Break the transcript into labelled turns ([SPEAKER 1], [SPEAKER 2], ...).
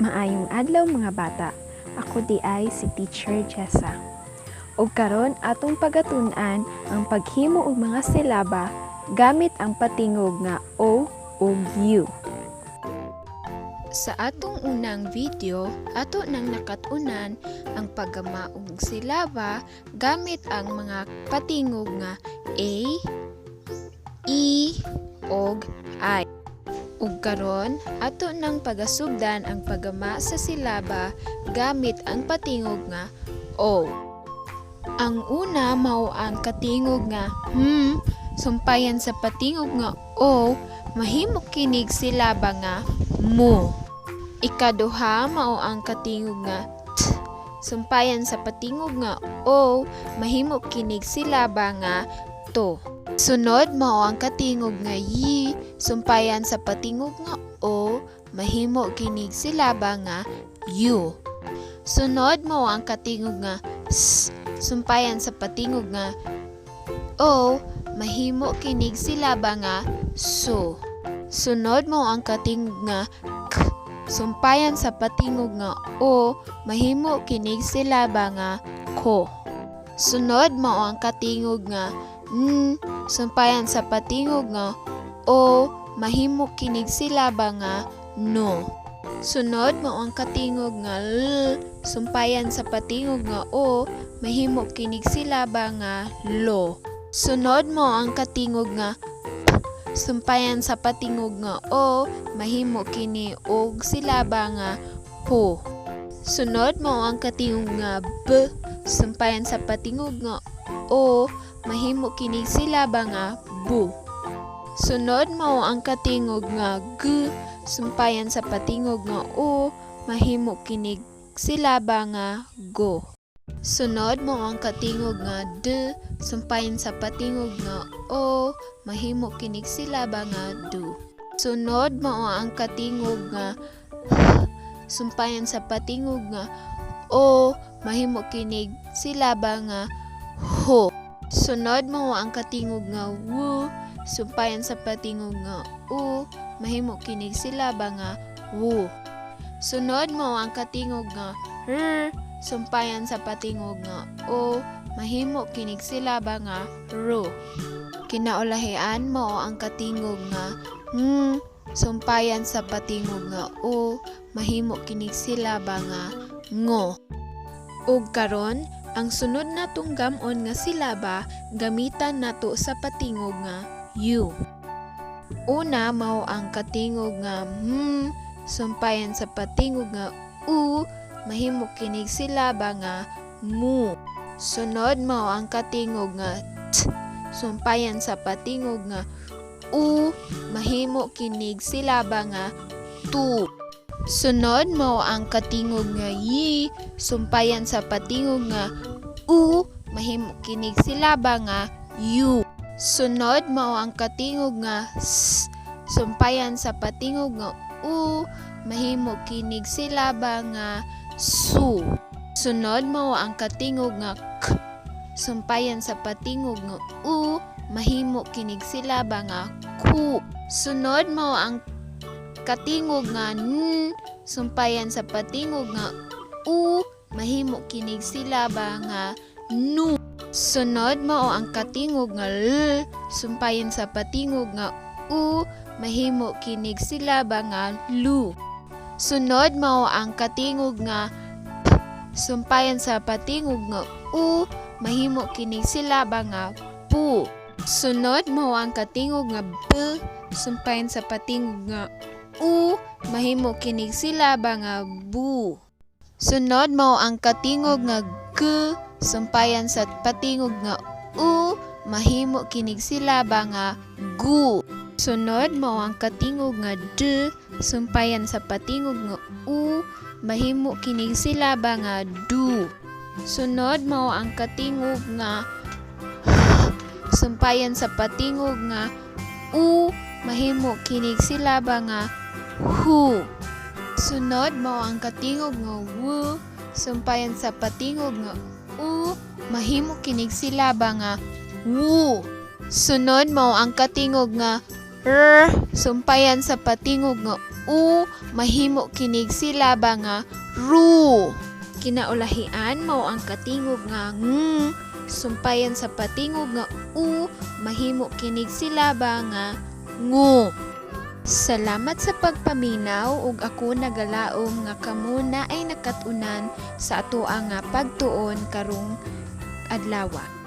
[SPEAKER 1] Maayong adlaw, mga bata. Ako diay si Teacher Jessa. Ug karon atong pagatun-an ang paghimo og mga silaba gamit ang patingog nga O ug U. Sa atong unang video, ato nang nakat-unan ang paggama og silaba gamit ang mga patingog nga A, E, ug I. Ug karon ato nang pagasugdan ang paggama sa silaba gamit ang patingog nga O. Ang una mao ang katingog nga hmm, sumpayan sa patingog nga O, mahimo kinig silaba nga mu. Ikaduha mao ang katingog nga t, sumpayan sa patingog nga O, mahimo kinig silaba nga to. Sunod mao ang katingog nga y, sumpayan sa patingog nga O, mahimo kinig silaba nga yu. Sunod mao ang katingog nga s, sumpayan sa patingog nga O, mahimo kinig silaba nga su. Sunod mao ang katingog nga k, sumpayan sa patingog nga O, mahimo kinig silaba nga ko. Sunod mao ang katingog nga n, sumpayan sa patingog nga O, mahimo kinig silaba nga no. Sunod mao ang katingog nga l, sumpayan sa patingog nga O, mahimo kinig silaba nga lo. Sunod mao ang katingog nga p, sumpayan sa patingog nga O, mahimo kini og silaba nga po. Sunod mao ang katingog nga b, sumpayan sa patingog nga O, mahimo kinig silaba nga bu. Sunod mao ang katingog nga g, sumpayan sa patingog nga O, mahimo kinig silaba nga go. Sunod mao ang katingog nga d, sumpayan sa patingog nga O, mahimo kinig silaba nga du. Sunod mao ang katingog nga h, sumpayan sa patingog nga O, mahimo kinig silaba nga ho. Sunod mao ang katingog nga w, sumpayan sa patingog nga U, mahimo kinig silaba nga wu. Sunod mao ang katingog nga r, sumpayan sa patingog nga O, mahimo kinig silaba nga ro. Kinaulahian mao ang katingog nga ng, sumpayan sa patingog nga O, mahimo kinig silaba nga ngo. Ug karon, ang sunod natong gam-on nga silaba gamitan nato sa patingog nga U. Una mao ang katingog nga m, sumpayan sa patingog nga U, mahimo kinig silaba nga mu. Sunod mao ang katingog nga t, sumpayan sa patingog nga U, mahimo kinig silaba nga tu. Sunod mao ang katingog nga y, sumpayan sa patingog nga U, mahimo kinig silaba nga yu. Sunod mao ang katingog nga s, sumpayan sa patingog nga U, mahimo kinig silaba nga su. Sunod mao ang katingog nga k, sumpayan sa patingog nga U, mahimo kinig silaba nga ku. Sunod mao ang katingog nga n, sumpayan sa patingog nga U, mahimo kinig silaba nga nu. Sunod mao ang katingog nga l, sumpayan sa patingog nga U, mahimo kinig silaba nga lu. Sunod mao ang katingog nga p, sumpayan sa patingog nga U, mahimo kinig silaba nga pu. Sunod mao ang katingog nga b, sumpayan sa patingog nga U, mahimo kinig silaba nga bu. Sunod mao ang katingog nga g, sumpayan sa patingog nga U, mahimo kinig silaba nga gu. Sunod mao ang katingog nga d, sumpayan sa patingog nga U, mahimo kinig silaba nga du. Sunod mao ang katingog nga h, sumpayan sa patingog nga U, mahimo kinig silaba nga hu. Sunod mao ang katingog nga w, sumpayan sa patingog nga U, mahimo kinig silaba nga wu. Sunod mao ang katingog nga R sumpayan sa patingog nga U, mahimo kinig silaba nga ru. Kinaulahian mao ang katingog nga ng sumpayan sa patingog nga U, mahimo kinig silaba nga ngu. Salamat sa pagpaminaw ug ako nagalaom nga kamo naay nakat-unan sa atoa nga pagtuon karong adlawa.